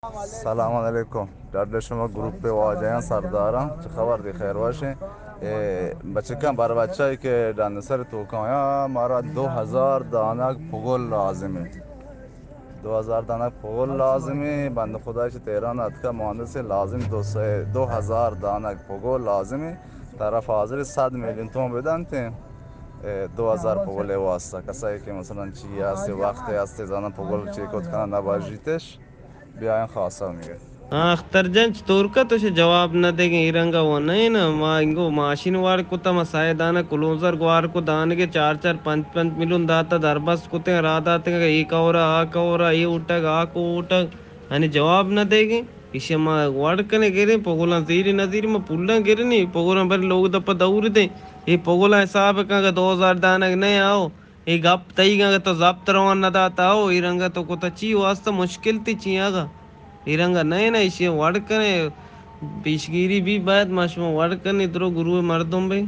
سلام علیکم. ڈڈ شما گروپ واجہاں سرداراں، چہ خبر دی خیر واشیں؟ اے بچکاں بر بچائی کہ ڈن سر توکاں یا مارا دو ہزار دانگ پگل لازمیں. دو ہزار دانگ پگل لازمیں. بند خدا چہ تہران اتکا مہندس لازم دو سئے، دو ہزار دانگ پگل لازمیں. طرف حاضر صد میلیون تومن بدنتیں. اے دو ہزار پگل واسطہ کسائی کہ مثلاً چی ہستے، وقت ہستے، زاناں پگل چی کت کنن نباجیتش. بیاین خاصا میگہ. ہاں، اختر جان، چطور کا تو چہ جواب نہ دیگیں؟ ای رنگا وہ نہیں نا، ما انگو ماشین وار کتا، ما سائے دانا کلوزر گوار کو دانگے، چار چار پنچ پنچ میلیون داتا، دربست کتے، را داتے، اے کورا، آ کورا، اے اٹھگ، آ کو اٹھگ، ہنی جواب نہ دیگیں. ایشی ما وڑ کنے گریں، پگولاں زیری نہ زیری، ما پولاں گرنی، پگولاں بر لوگ دپا دور دیں. اے پگولاں حساب کن کہ دو ہزار دانگ نہیں آؤ. اے گپ تئیگ اگاں تو ضبط روان نہ داتا ہو، اے رنگا تو کتا چی واسطہ مشکل تی چی آگا؟ اے رنگا نئے نا، ایشی وڑ کنے پیشگیری بھی باید ما شما وڑ کنے درو گروہ مردم بے.